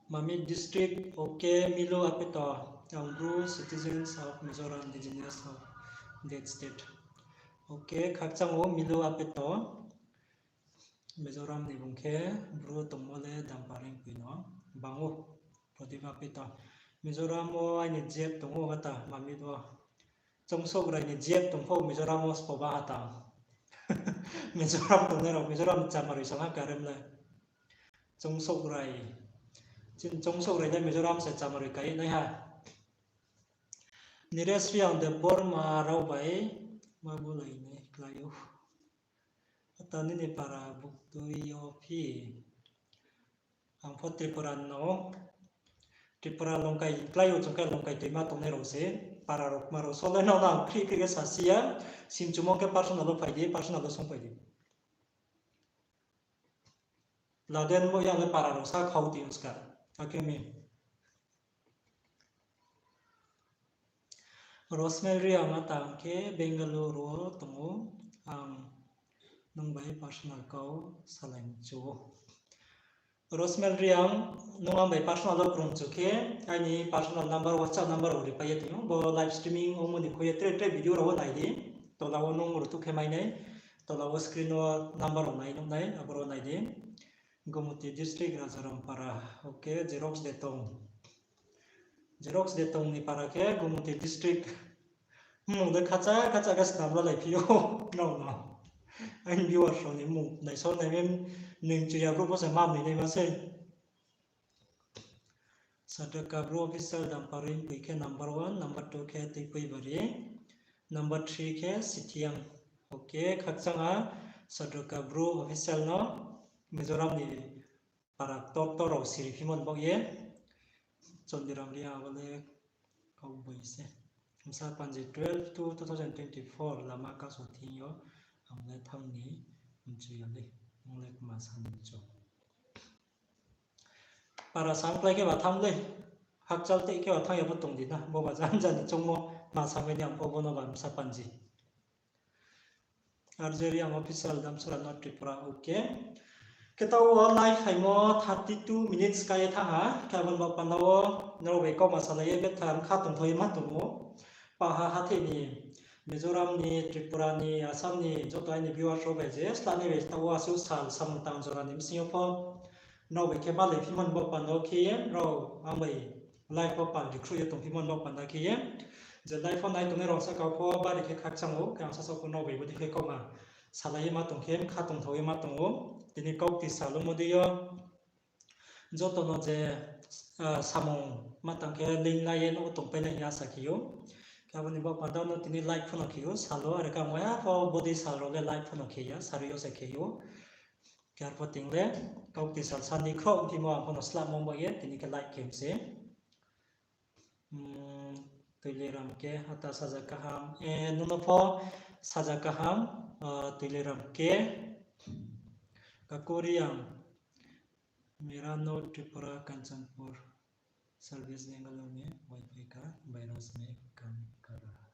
Mamit district, okay, Milo Apeto, ang Bru, citizens of Mizoram, indigenous of that state. Okay, khakchang ou Milo Apeto. Mizoram ni bung khe Bru tongmo le Dampareng pui no bang ou. Prodip Apeto. Mizoram wo aini G F tong ou hata Mamit wo. Choungsouhrai ni G F tong pho Mizoram wo sbo ba hata. Mizoram tongnai rao Mizoram chamaroi song ha karem le. Choungsouhrai. Chini Choungsouhrai le Mizoram se chamaroi kai nai ha. Niresh Reang Debbarma rao bai ma bulai nai klái ou. Ata nini para buktui yo phi. Ang pho Tripura no. Tripura Longkai klái ou, chung khe Longkai toima tongnai rao se. Para rao kma rao sole no ang khrih khrih khe sasi ya. Simchumo khe personal wo phai di, personal wo songphai di. Laden mo yang le para rao sa khau ti uska. Akhe mi. Rosmel Reang, ata ang khe Bengaluru wo tong ou, ang nung bai personal kau salai mchu ou. Rosmel Reang, nung ang bai personal wo krung chu khe, aini personal number, WhatsApp number wo ripai ye tong ou, bo live streaming ongmo ni khui ye tre tre video rao wo nai di, tola wo nung rutuh khe mai nai, tola wo screen wo number rao nai nuh nai, aboro nai di. Gomoti district, Rajaram para, okay, Xerox de tong. Xerox de tong ni para khe Gomoti district. Mmung de khacha khacha khe snam lalai phi ou, nrao no. Aini viewers rao ni mmung naisao nai mi, nung chuya brouh pho se ma mui naima sei. Sadaka Bru official Dampareng pui khe number one, number two khe Tuipuibari, number three khe Sithiang. Okay, khakchang ha Sadaka Bru official no Mizoram ni para ktor ktor rao siri phimo ni baoh ye. Chondiram Reang, abo le kau boi se. Bsa panji twelve two two thousand twenty four lama kaso thing yo ang le thanng ni mchu ya le, ang le kma sa ni mchu. Para samklái khe ba thanng le, hakchal tei khe ba thanng ya bo tong di na, bo ba janja ni choungmo ma samai ni ang pho bo no ba bsa panji. R J Reang official Damsara, North Tripura, okay. Khe taoh wo live phaimo thirty two minutes kai ye thanng ha, khe abo ni baoh panda wo nrao bai kauma salai ye betha kha tongthao ye ma tong ou. Paha hathe ni, Mizoram ni, Tripura ni, Assam ni joto aini viewers rao bai je slanai bai taoh wo asuh sal samung tang jora ni bsing yo pho nrao bai khe malai phimo ni baoh panda wo khe ye nrao ang bai live wo pal ri khruh ye tongphimo ni baoh panda khe ye. Je live wo nai tongnai rao sahka pho bari khe khakchang ou, khe ang sasaoh pho nrao bai bodei khe kauma salai ye ma tong khe, kha tongthao ye ma tong ou. Tini kaukti sal ongmo dei yo joto no je, ah, samung ma tang khe link lai ye no tongpai nai hing ye asa khe ou. Khe abo ni baoh panda no tini live pho no khe ou, sal wo, are khe ang waiha pho bodei sal rao le live pho no khe ya, sarui yo se khe ou. Khe arpho ting le, kaukti sal sandi khrouh phimo ang pho no slamo baoh ye, tini khe live khe mi se. Hmm, Tuileram K, ata saja kaham. Eh, nung no pho saja kaham, ah, Tuileram K. Kaku Reang, मेरा नॉर्थ त्रिपुरा कंचनपुर सर्विस बेंगलुरु में वाईफाई का वायरस में काम कर रहा।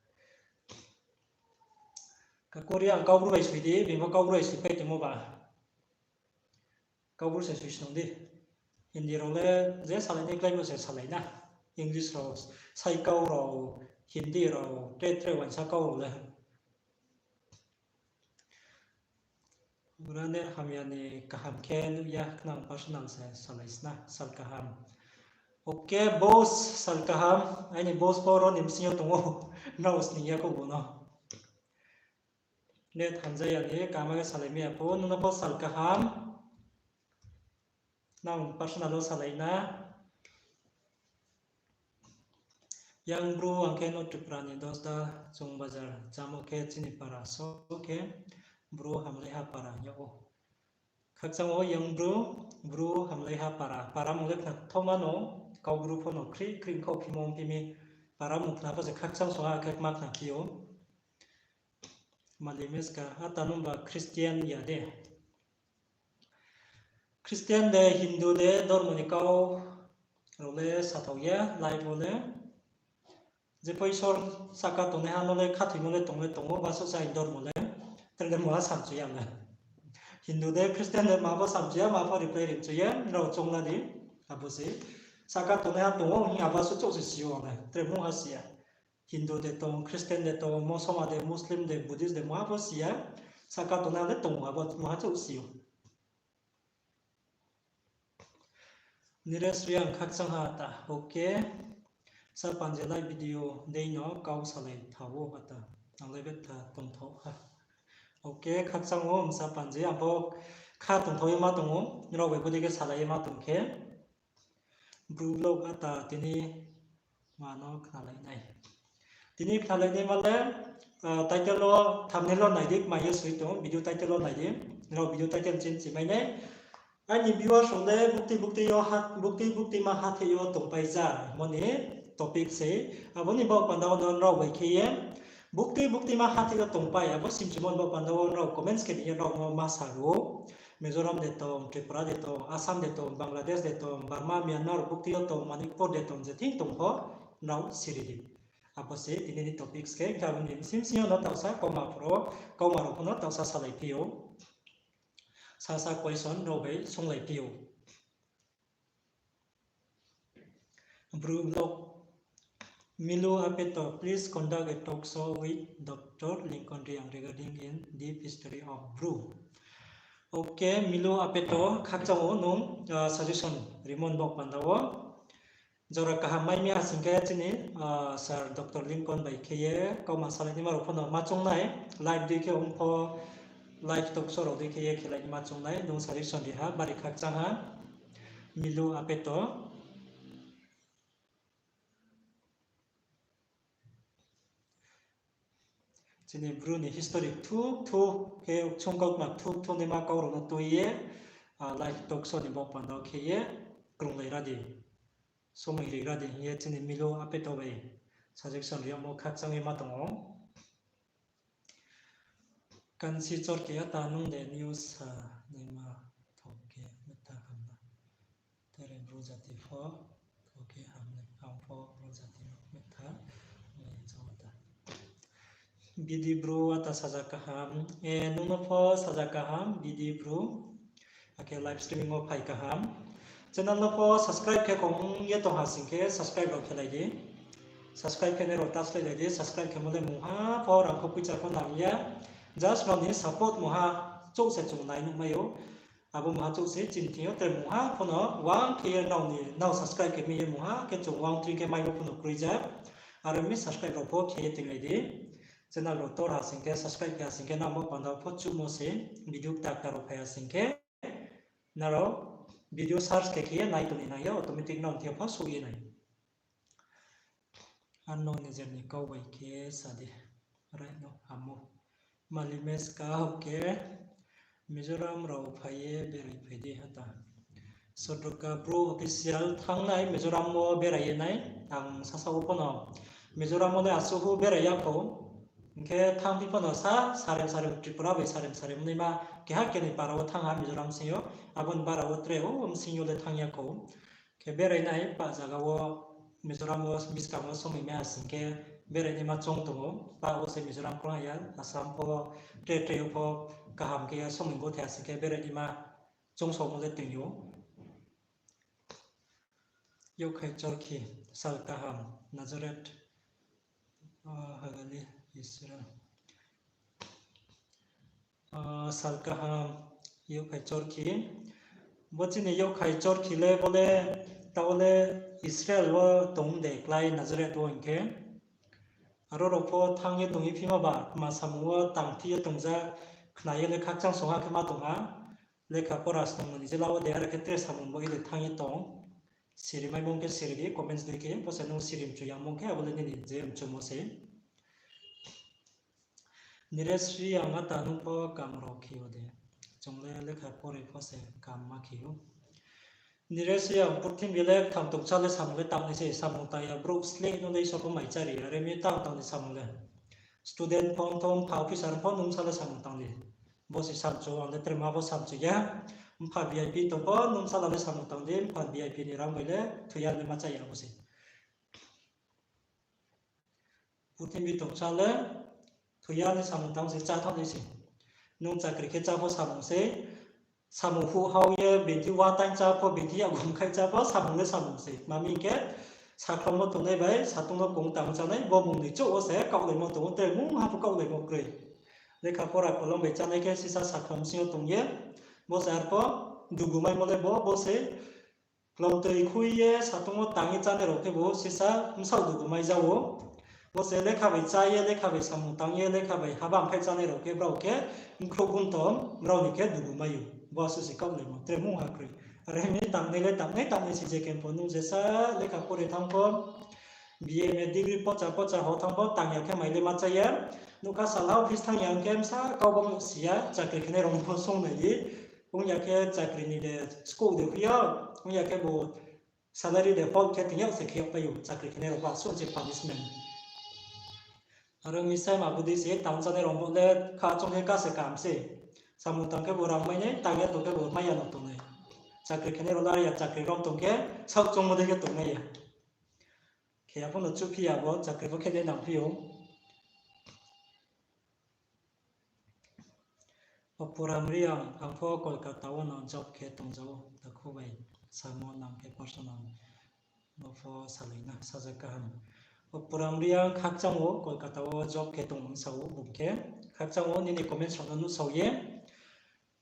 Kaku Reang, Kaubru bai soi di, bini bo Kaubru bai soi pai tongmo ba. Kaubru se soi snung di. Hindi rao le je salai nai klái bo se salai na. English rao, saikau rao, Hindi rao, tre tre uaingsa kau rao le. Net hamya ni kaham khe nuh ya, khnang personal se salai sna, sal kaham. Okay, boss, sal kaham. Aini boss pho ro ni bsing yo tong ou. Nrao sning ya kho bo no. Net hamjaya ni kaham khe salai mai ya pho, nung no pho sal kaham. Nang personal wo salai na. Yang Bru, ang khe North Tripura ni Dosda Chung Bazar, chámo khe chini para, so khe Bru hamlaiha para hing yag ou. Khakchang wo yang Bru, Bru hamlaiha para. Para mung le khna thoma no, kau Bru pho no khri khri kau phimo phi mi. Para mung khna pho se khakchang song ha khe kma khna phi ou. Malimeska, ata nungba Christian ya de? Christian de, Hindu de, dormo ni kau rao le sathaoh ya, live wo le. Jepho Isor sahka tongnaiha no le khathoimo le tong le tong ou, basuh sa dormo le. Tre le muha samchu ya le. Hindu de, Christian de, ma bo samchu ya, ma pho reply rimchu ya, nrao choung la di. Abo se. Sahka tongnaiha tong ou, hing abo suh chouh se si ou le. Tre muha si ya. Hindu de tong, Christian de tong, Mosoma de, Muslim de, Buddhist de, muha pho si ya. Sahka tongnaiha le tong ou, abo muha chouh si ou. Niresh Reang khakchang ha ta. Okay. Sa panji live video dei no kau salai tha ou ata. Ang le betha tongthaoh ha. Okay, khakchang ou sa panji, ang pho kha tongthaoh ye ma tong ou, nrao bai bodei khe salai ye ma tong khe. Bru vlog ata tini ma no khnalai nai. Tini khnalai nai ma le, title wo, thumbnail wo nai di, kma ye soi tong, video title wo nai di. Nrao video title chin chi mai nai. Aini viewers rao le bukti bukti yo ha, bukti bukti ma hathái yo tongpai ja, mo ni topic se. Abo ni baoh panda wo no nrao bai khe ye, bukti bukti ma hathái yo tongpai, abo simchimo ni baoh panda wo nrao comments khe di ye nrao no ma sa ru. Mizoram de tong, Tripura de tong, Assam de tong, Bangladesh de tong, Burma, Myanmar, bukti yo tong, Manipur de tong, je thing tong pho, nrao siri di. Abo se tini ni topics khe, khe abo ni bsing bsing yo no taohsa kauma pho, kauma rao pho no taohsa salai phi ou. Sasa question rao bai sunglai phi ou. Bru vlog. Milu Apeto, please conduct a talk show with Doctor Lincoln Reang regarding in deep history of Bru. Okay, Milu Apeto, khakchang ou nung, suggestion rimo ni baoh panda wo. Jora kaham mai mi ha sing khe chini, sir Doctor Lincoln bai khe ye kauma salai naima rao pho no ma choung nai, live dei khe ong pho, live talk show rao dei khe ye khelai naima choung nai, nung suggestion ri ha, bari khakchang ha, Milu Apeto. Chini Bru ni history kthu kthu khe, chung kautma kthu kthu naima kau rao no tui ye, live talk show ni baoh panda wo khe ye krunglai ra di, somoi ri ra di hing ye chini Milu Apeto bai suggestion ri yagmo khakchang ye ma tong ou. Kansi Chorkhi, ata nung de news sa naima thok khe meta hamna. Tere Bru jati pho thok khe hamnai, ang pho Bru jati no meta nai chong ta. Bidi Bru ata saja kaham, nung no pho saja kaham, Bidi Bru. Akhe live streaming wo phai kaham. Channel no pho subscribe khe kong ye tong ha sing khe subscribe rao khelai di. Subscribe khe nai rao ta slái lai di, subscribe khemo le mungha pho rang kho poicha pho nang ya. Just nrao ni support mungha chouh se chung nai nuhmai ou. Abo mungha chouh se chini thing yo tre mungha pho no uang khe ye nrao ni, nrao subscribe khe mi ye mungha khe chung uang tring khe maimo pho no kroi ja. Aro mi subscribe rao pho khe ye tinglai di. Channel rao tor ha sing khe, subscribe khe ha sing khe, nang bo panda pho chuhmo se, video kta kta rao phai ha sing khe. Nrao video search khe khe ye nai tong ni nang ya, automatic nrao thing yo pho souh ye nai. Ano nijer ni kau bai khe sa di. Right no, amo. Malimeska, okay. Mizoram rao phai ye berai phai di hata. Sodroka Bru Official, thanngnai Mizoram wo berai ye nai. Ang sasa wo pho no Mizoram wo le asuh pho berai ya khou. Hing khe thanngphi pho no sa, sarem sarem Tripura bai sarem sarem naima keha keni para wo thanng ha Mizoram sing yo. Abo ni bara wo tre o bsing yo le thanng ya khou. Khe berai nai pah zaga wo Mizoram wo buskang wo somoi mai ha sing khe berai naima choung tong ou. Pah wo se Mizoram kroi ya, Assam pho, tre tre yo pho kaham khe ya somoi gothe ha sing khe berai naima choung somo le toing ou. Youkhai Chorkhi, sal kaham, Nazareth, Hagali, Israel. Sal kaham, Youkhai Chorkhi. Bo chini Youkhai Chorkhi le bo le, taoh le Israel wo tong de klái Nazareth wo hing khe. Aro rao pho thanng ye tong ye phima ba, tma samung wo tang phi ye tong ja, khna ye le khakchang song ha khe ma tong ha. Lekha pora snungmo ni jela wo de, are khe tre samung bo ye de thanng ye tong. Siri maimo khe siri di, comments dei khe, bo se nung siri mchu yamo khe, abo le nini je mchumo se. Niresh Reang, ata nung pho kam rao khe yo de. Chung le lekha pore pho se kam ma khe ou. Nini se ang purthimbi le ktham tongsa le samung le tangnai se, samung tang ya brouh sleh no le Isor pho mai chári ya, are mi tang tang ni samung le. Student pho ong thou, mpha officer pho nung sa le samung tang di. Bo se samchu, ang le trema pho samchu ya. Mpha V I P tong pho nung sa le samung tang di, mpha V I P ni rang bai le thoi ya le ma chá ya bo se. Purthimbi tongsa le thoi ya ni samung tang se, chá thanng nai se. Nung chakri khe chá pho samung se, samung huh hao ye, bini wa taing chá pho, bini yakgum khai chá pho, samung le samung se. Tma hing khe, sakhlomo tongnai bai satung no kong tang chánai, bo bung ni chouh wo se kaohlaimo tong ou, tre mungha pho kaohlaimo kroi. Lekha pora kolom bai chánai khe sisa sakhlomo sing yo tong ye, bo se arpho dugu maimo le bo, bo se klomtoi khui ye satung wo tang ye chánai rao khe bo sisa bsaoh dugu mai ja ou. Bo se lekha bai chá ye, lekha bai samung tang ye, lekha bai haba mphai chánai rao khe brao khe mkhrouh guntom, brao ni khe dugu mai ou. Bo asuh se kaohlaimo, tre mungha kroi. Are mi tangnai le tangnai, tangnai se je khe pho nung jesa lekha pore thanng pho, B A, M A degree pocha pocha ho thanng pho, tang ya khe mai le ma chá ya. Nougkha sala office thanng ya khe bsa kau bo si ya, chakri khenai rao pho sung nai di. Ong ya khe chakri ni de scope de phi ya, ong ya khe bo salary de hold khe tong yag se khe yag pai ou, chakri khenai rao pho asuh se punishment. Aro mi sai ma bodei se tang chánai rao bo le kha choung khe ka se kam se. Samung tang khe bo rang mai nai, tang ya tong khe bo mai ya no tongnai. Chakri khenai rao le ya chakri rao tong khe saoh choungmo dei khe tongnai ya. Khe ya pho no chuhphi ya bo, chakri pho khe nai nangphi ou. Opuram Reang, ang pho Kolkata wo no job khe tongja ou, takhu bai samo nang khe personal no pho salai na, saja kaham. Opuram Reang khakchang wo Kolkata wo job khe tong sa ou, bung khe khakchang wo nini comments rao no nuhsao ye.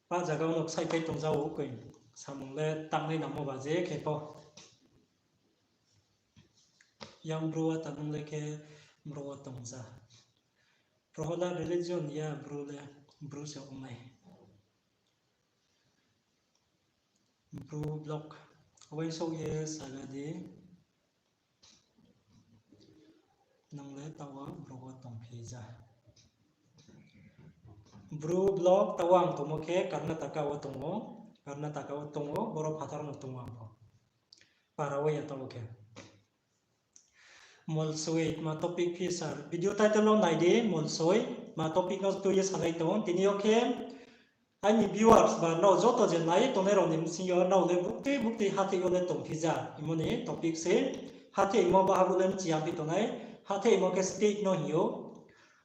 Pa zaga wo no ksaihpai tongja ou koi, samung le tangnai nangmo ba je khe pho. Yang bru wa ta nung le khe bru wo tongja. Prohola religion ya bru le, bru se ong nai. Bru vlog. Uaingsouh ye saga di. Nung le taoh wo bru wo tongphi ja. Bru vlog taoh wo ang tongmo khe Karnataka wo tong ou. Karnataka wo tong ou, boro phathar no tong ou ang pho. Para wo ya taoh wo khe. Molsoi, tma topic phi sir? Video title wo nai di, Molsoi, tma topic no tui ye salai tong. Tini yo khe aini viewers ba nrao joto je nai tongnai rao ni bsing yo nrao le buktui buktui hatheh yo le tongphi ja, imo ni topic se. Hatheh imo baha bo le mchi ya phi tongnai. Hatheh imo khe state no hing ou.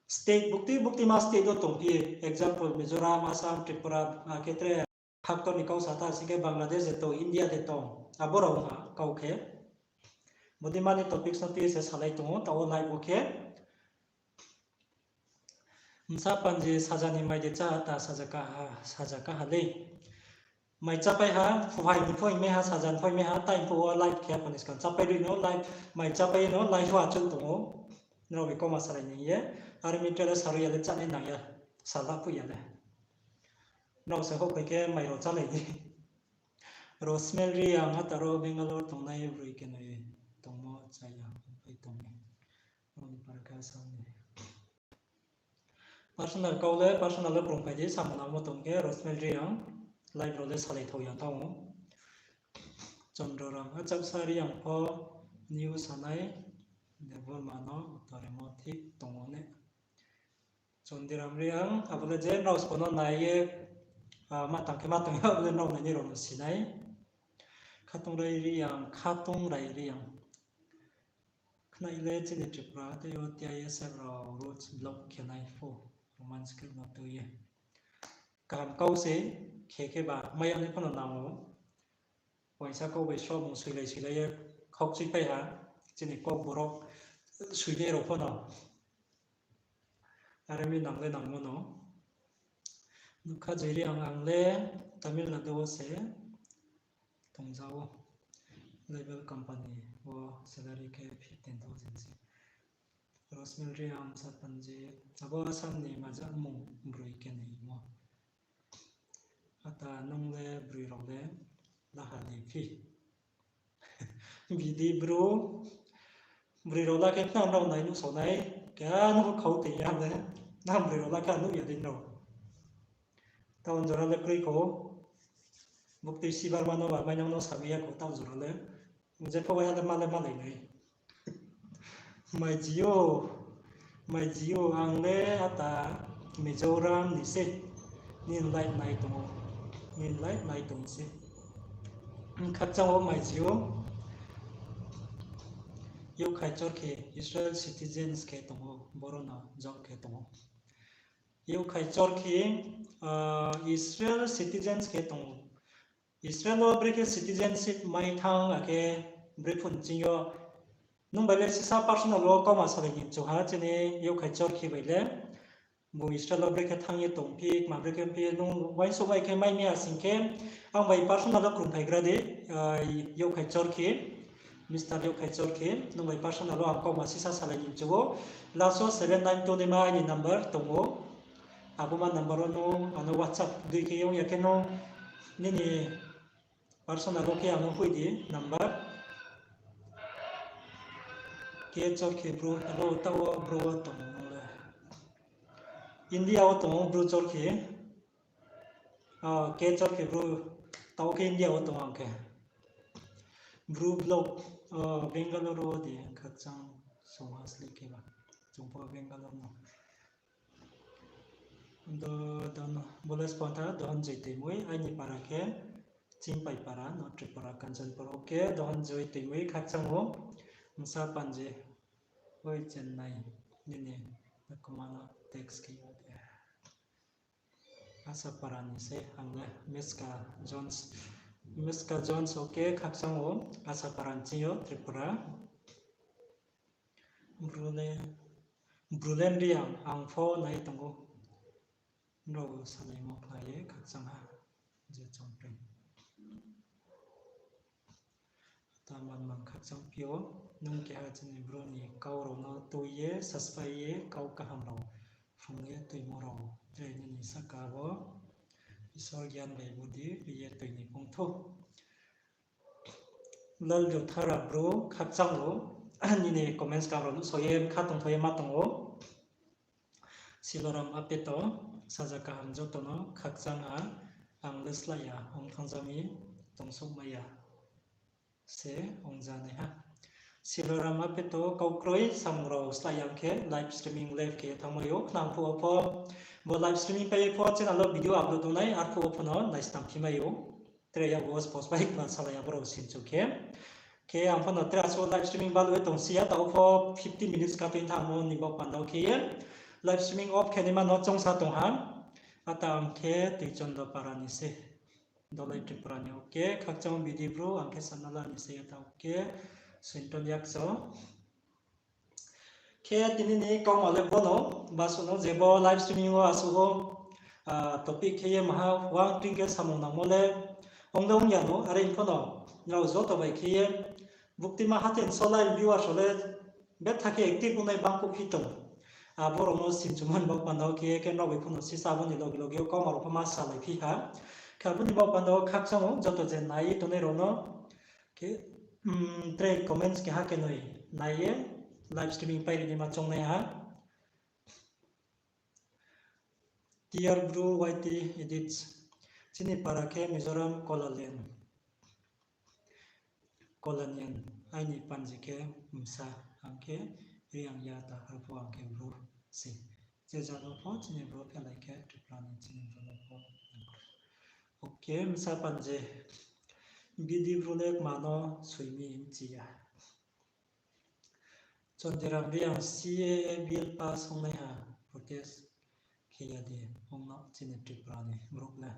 State buktui buktui ma state no tongphi. Example, Mizoram, Assam, Tripura, akhe tre haktor ni kau sa tha, sing khe Bangladesh de tong, India de tong, abo rao ha kau khe. Bodei mani topics no tui se salai tong ou, taoh wo live wo khe. Bsa panji saja ni mai de chá ta, saja kaha, saja kaha lei. Mai chápai ha, phuhai ni pho hingmai ha, saja ni pho hingmai ha, time pho wo live khe pho ni skang chápai roi no, live, mai chápai no, live wo achouh tong ou. Nrao bai kauma salai ni ye, are mi tre le sarui ya le chánai nang ya, sala phuh ya le. Nrao se houhphai khe mai rao chálai di. Rosemary Reang, ata ro Bangalore tongnai broi kenoi tongmo chaya pai tong mi. Nrao ni para khe sa ni. Personal kau le, personal le krungphai di, samung nangmo tong khe Rosemary Reang, live rao le salai thao ya thanng ou. Chondro Reang, Achaksa Reang pho news sanai, Debbarma no utoremo thik tong ou ne. Chondiram Reang, abo le je nrao sbo no nai ye, ah, ma tang khe ma tang ya, abo le nrao nai ni rao no si nai. Khatungrai Reang, Khatungrai Reang. Khnai le chini Tripura tei yo T I S F rao roads block khe nai pho, Roman script no tui ye. Kaham kau se, khe khe ba, mai ya ni pho no nang ou. Uaingsa kau bai soimung soilai soilai ye khaukchuipai ha, chini Kokborok soinai rao pho no. Are mi nang le nangmo no. Nougkha Jiri ang, ang le Tamil Nadu wo se tongja ou. Label company wo salary khe fifteen thousand se. Rosemary Reang sa panji, abo Assam ni maja mung broi kenoi mo. Ata nung le broi rao le laha di phi. Bidi bru, broi rao la khe nang nrao nai nuhsao nai, khe nung khau tei ya le, nang broi rao la khe nuh ya di nrao. Taoh jora le kroi kho. Buktui sibar mano ba mainang no sami ya kho taoh jora le. Jepho waiha le ma le malai nai. Maiji o, maiji o, ang le ata Mizoram ni se. Nini live nai tong ou. Nini live nai tong se. Khakchang o maiji o. Yokhai chor khe Israel citizens khe tong ou, boro no job khe tong ou. Yokhai chor khe, Israel citizens khe tong ou. Israel wo brekhe citizenship mai thanng akhe bre phun ching yo. Nung bai le sisa personal wo kauma salai ni mchu ha chini yokhai chor khe bai le. Bung Israel wo brekhe thanng ye tong phi, kma brekhe phi, nung uaingsouh bai khe mai mi ya sing khe, ang bai personal wo krungphai gra di, yokhai chor khe, Mister Yokhai chor khe, nung bai personal wo ang kauma sisa salai ni mchu ou. Last wo seven nine two naima aini number tong ou. Abo ma number wo nung ano WhatsApp dei khe ong ya khe nung nini personal wo khe ano hoih di number. Khe chor khe bro, abo taoh wo bro wo tong nung le. India wo tong ou bro chor khe. Khe chor khe bro, taoh khe India wo tong ang khe. Bro vlog, Bangalore wo di khakchang songha sleh khe ba. Chung pho Bangalore no. Do, do no, bo le spon tha, Dohonjoi Toimoi, aini para khe Chingpai para no, Tripura, Kanchanpur. Ok, Dohonjoi Toimoi khakchang o, bsa panji, oi Chennai, nini, kma no text khe yo de. Asapara ni se ang le Meska Jones. Meska Jones, ok, khakchang o, Asapara ni ching yo, Tripura. Bru le, Bru le Reang, ang pho nai tong ou. Nrao salaimo khlai ye khakchang ha, je chongpring. Ta man man khakchang phi ou, nung keha chini bru ni kau rao no tui ye, sasphai ye, kau kaham rao phrung ye tuimo rao, tre nini sahka wo Isor gyan bai budi ri ye tui ni pungthou. Lal Jothara bru khakchang ou, nini comments kam rao nuhsao ye kha tongthou ye ma tong ou. Siloram Apeto, saja kaham joto no khakchang ha, ang le slái ya, ong thanngja mi, tongsouhmai ya se ongja nai ha. Siloram Apeto, kau kroi samung rao slái ya khe live streaming live khe thanngmai ou, khnang phuh wo pho, bo live streaming pai ye pho channel wo video upload ong nai, arphuh wo pho no naisnam phi mai ou. Tre yakgu wo post bai kma salai ya brao sinchu khe. Khe ang pho no tre asuh live streaming balu ye tongsi ya, taoh pho fifteen minutes ka tui thanngmo ni baoh panda wo khe ye live streaming off khe naima no choungsa tong ha. Ata ang khe Tuichondo para ni se. Dolai Tripura ni, ok, khakchang bidi bru, ang khe Sanala ni se ya ta, ok, Sointon Yakcho. Khe tini ni kauma le bo no, basuh no je bo live streaming wo asuh wo, topic khe ye maha wang tring khe samung nangmo le, ong de ong ya no, are pho no, nrao joto bai khe ye, buktima hatin solai viewers rao le, betha khe active ongnai bangkuh phi tong. Abo rao no simchumon baoh panda wo khe ye, khe nrao bai pho no sisa abo ni loge loge wo kauma rao pho ma salai phi ha. Khe abo ni baoh panda wo khakchang o, joto je nai ye tongnai rao no, khe, tre comments keha khe noi nai ye, live streaming pai ri naima choungnai ha. T R Bru Y T Edits. Chini para khe Mizoram Kolalen. Kolanian, aini panji khe bsa, ang khe Reang ya ta, arphuh ang khe bru se. Je jat wo pho chini bru phelai khe Tripura ni chini bru no pho. Ok, bsa panji. Bidi bru le kma no soi mi bchi ya. Chondiram Reang C A A bill pass ongnaiha protest khe ya di, ong no chini Tripura ni brouh le.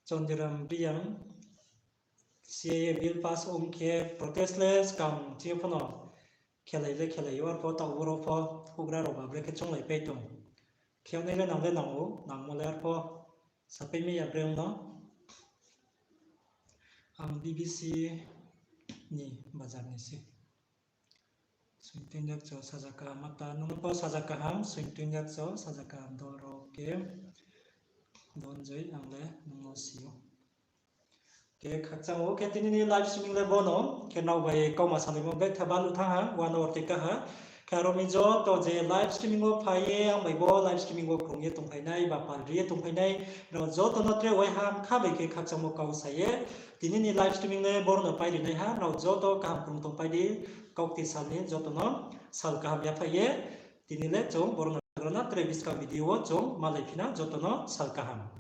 Chondiram Reang C A A bill pass ong khe protest le skang chini pho no khelai le khelai ou, arpho taoh boro pho houhgra rao ba brekhe chounglai pai tong. Khe ongnai le nang le nang ou, nangmo le arpho sapai mai ya bre ong no. Ang B B C ni bazar ni se. Soingtoing Yakcho saja kaham, ata nung no pho saja kaham, Soingtoing Yakcho saja kaham, dol rao khe Donjoi, ang le nung no si ou. Khe khakchang ou, khe tini ni live streaming le bo no, khe nrao bai kauma salaimo betha baluh thanng ha, one hour tei ka ha. Khe aro mi joto je live streaming wo phai ye, ang bai bo live streaming wo krung ye tongphainai, ba pal ri ye tongphainai, rao joto no tre waiha kha bai khe khakchangmo kau sa ye, tini ni live streaming le boro no pai ri nai ha, rao joto kaham krung tongpai di, kaukti sal ni joto no sal kaham yaphaih ye, tini le chung boro no nagra na tre buskang video wo chung malai phi na joto no sal kaham.